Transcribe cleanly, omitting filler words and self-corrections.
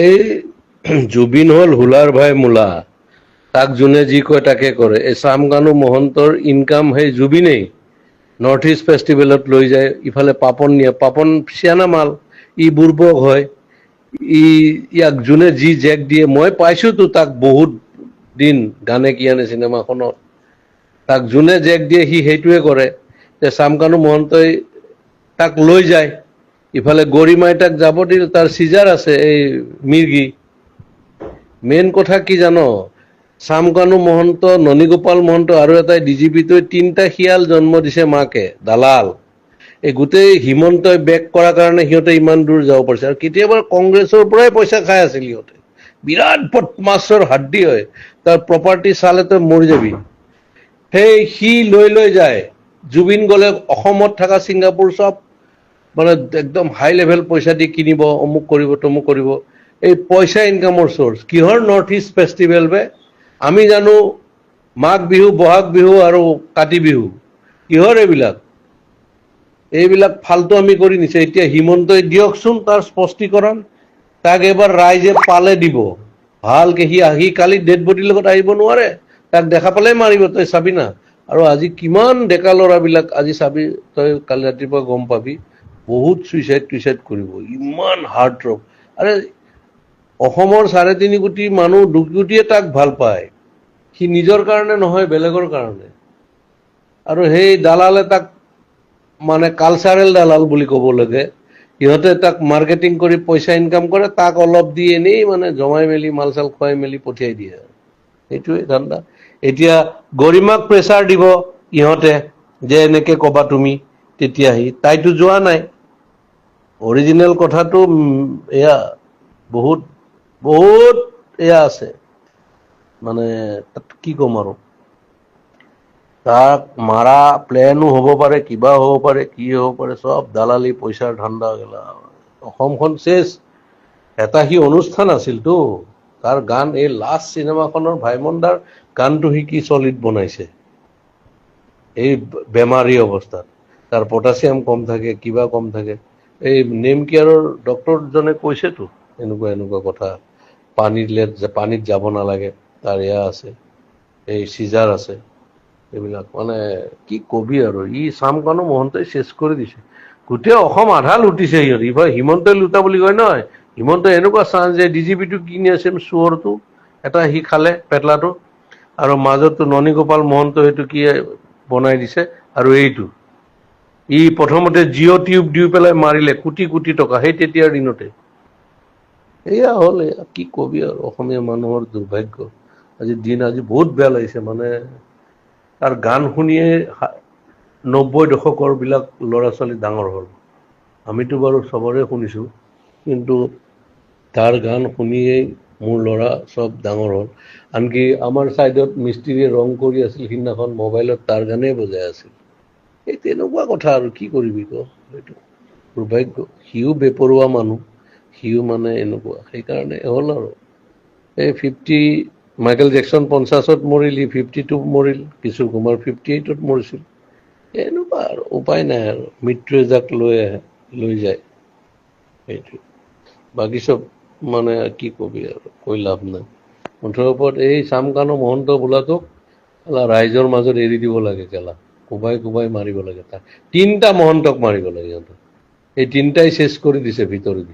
এই জুবিন হ'ল হুলাৰ ভাই মূলা। তাক যোনে যি কয় তাকে কৰে। এই শ্যামকানু মহন্তৰ ইনকাম সেই জুবিনেই নৰ্থ ইষ্ট ফেষ্টিভেলত লৈ যায়। ইফালে পাপন নিয়ে, পাপন চিয়ানা মাল, ই বুৰ্বক হয়। ই ইয়াক যোনে যি জেক দিয়ে, মই পাইছোতো তাক বহুত দিন গানে কিয়ানে চিনেমাখনত, তাক যোনে জেক দিয়ে সি সেইটোৱে কৰে। যে শ্যামকানু মহন্তই তাক লৈ যায়। ইফালে গৰিমাই তাক যাব দিল, তাৰ চিজাৰ আছে, এই মিৰ্গি। মেইন কথা কি জান? শ্যামকানু মহন্ত, ননীগোপাল মহন্ত আৰু এটা ডি জি পিটোৱে তিনিটা শিয়াল জন্ম দিছে মাকে, দালাল। এই গোটেই হিমন্তই বেক কৰাৰ কাৰণে সিহঁতে ইমান দূৰ যাব পাৰিছে। আৰু কেতিয়াবা কংগ্ৰেছৰ পৰাই পইচা খাই আছিল সিহঁতে। বিৰাট বদমাছৰ হাড্ডি হয়। তাৰ প্ৰপাৰ্টি চালে তই মৰি যাবি। সেই সি লৈ লৈ যায়। জুবিন গ'লে অসমত থকা ছিংগাপুৰ চব মানে একদম হাই লেভেল পইচা দি কিনিব, অমুক কৰিব, তমুক কৰিব। এই পইচা ইনকামৰ চ'ৰ্চ। কিহৰ নৰ্থ ইষ্ট ফেষ্টিভেল বে? আমি জানো মাঘ বিহু, বহাগ বিহু আৰু কাতি বিহু। কিহৰ এইবিলাক? এইবিলাক ফাল্টু আমি কৰি নিছে। এতিয়া হিমন্তই দিয়কচোন তাৰ স্পষ্টীকৰণ। তাক এবাৰ ৰাইজে পালে দিব ভালকে। সি আহি কালি ডেড বডিৰ লগত আহিব নোৱাৰে। তাক দেখা পালে মাৰিব, তই চাবি না। আৰু আজি কিমান ডেকা ল'ৰাবিলাক, আজি চাবি তই, কালি ৰাতিপুৱা গম পাবি, বহুত চুইচাইড টুইচাইড কৰিব। ইমান হাৰ্ট ৰক। আৰে, অসমৰ 3.5 কোটি মানুহ, 2 কোটিয়ে তাক ভাল পায়। সি নিজৰ কাৰণে নহয়, বেলেগৰ কাৰণে। আৰু সেই দালালে তাক, মানে কালচাৰেল দালাল বুলি ক'ব লাগে, সিহঁতে তাক মাৰ্কেটিং কৰি পইচা ইনকাম কৰে। তাক অলপ দি এনেই মানে জমাই মেলি মাল চাল খুৱাই মেলি পঠিয়াই দিয়ে। সেইটোৱে ধান্দা। এতিয়া গৰিমাক প্ৰেছাৰ দিব ইহঁতে যে এনেকে কবা তুমি তেতিয়া। সি তাইতো যোৱা নাই। অৰিজিনেল কথাটো এয়া বহুত বহুত এয়া আছে, মানে তাত কি ক'ম আৰু, তাক মাৰা প্লেনো হ'ব পাৰে, কিবা হ'ব পাৰে, কি হ'ব পাৰে। চব দালালি, পইচাৰ ধান্দা গেলা। অসমখন চেচ। এটা সি অনুষ্ঠান আছিলতো। তাৰ গান, এই লাষ্ট চিনেমাখনৰ ভাইমনদাৰ গানটো সি কি চলিড বনাইছে। এই বেমাৰী অৱস্থাত তাৰ পটাছিয়াম কম থাকে, কিবা কম থাকে। এই নেম কেয়াৰৰ ডক্টৰজনে কৈছেতো এনেকুৱা এনেকুৱা কথা, পানীত পানীত যাব নালাগে, তাৰ এয়া আছে, এই চিজাৰ আছে। এইবিলাক মানে কি কবি আৰু। ই শ্যামকানু মহন্তই চেচ কৰি দিছে। গোটেই অসম আধা লুটিছে সিহঁত। ইফালে হিমন্তই লুটা বুলি কয় নহয়। হিমন্তই এনেকুৱা চান্স যে ডি জি পিটো কিনি আছে, চোৰটো এটা সি খালে পেটলাটো। আৰু মাজতো ননীগোপাল মহন্ত, সেইটো কি বনাই দিছে। আৰু এইটো ই প্ৰথমতে জিঅ' টিউব দি পেলাই মাৰিলে কোটি কোটি টকা সেই তেতিয়াৰ দিনতে। এয়া হ'ল, এয়া কি কবি আৰু, অসমীয়া মানুহৰ দুৰ্ভাগ্য। আজি দিন, আজি বহুত বেয়া লাগিছে। মানে তাৰ গান শুনিয়ে 90 দশকৰ বিলাক ল'ৰা ছোৱালী ডাঙৰ হ'ল। আমিতো বাৰু চবৰে শুনিছোঁ, কিন্তু তাৰ গান শুনিয়েই মোৰ ল'ৰা চব ডাঙৰ হ'ল। আনকি আমাৰ ছাইডত মিস্ত্ৰীয়ে ৰং কৰি আছিল সিদিনাখন, মোবাইলত তাৰ গানেই বজাই আছিল। এই তেনেকুৱা কথা আৰু কি কৰিবি ক। সেইটো দুৰ্ভাগ্য। সিও বেপৰোৱা মানুহ, সিও মানে এনেকুৱা, সেইকাৰণে হ'ল আৰু। এই 50, মাইকেল জেকচন 50ত মৰিল, ই 52 মৰিল, কিশোৰ কুমাৰ 58ত মৰিছিল। এনেকুৱা আৰু, উপায় নাই আৰু। মৃত্যুৱে যাক লৈ আহে, লৈ যায়, সেইটোৱে। বাকী চব মানে কি কবি আৰু, কৈ লাভ নাই। মুঠৰ ওপৰত এই শ্যামকানু মহন্ত বোলাটোক ৰাইজৰ মাজত এৰি দিব লাগে। কেলা কোবাই কোবাই মাৰিব লাগে তাক। তিনিটা মহন্তক মাৰিব লাগে সিহঁতক। এই তিনিটাই চেচ কৰি দিছে ভিতৰেদি।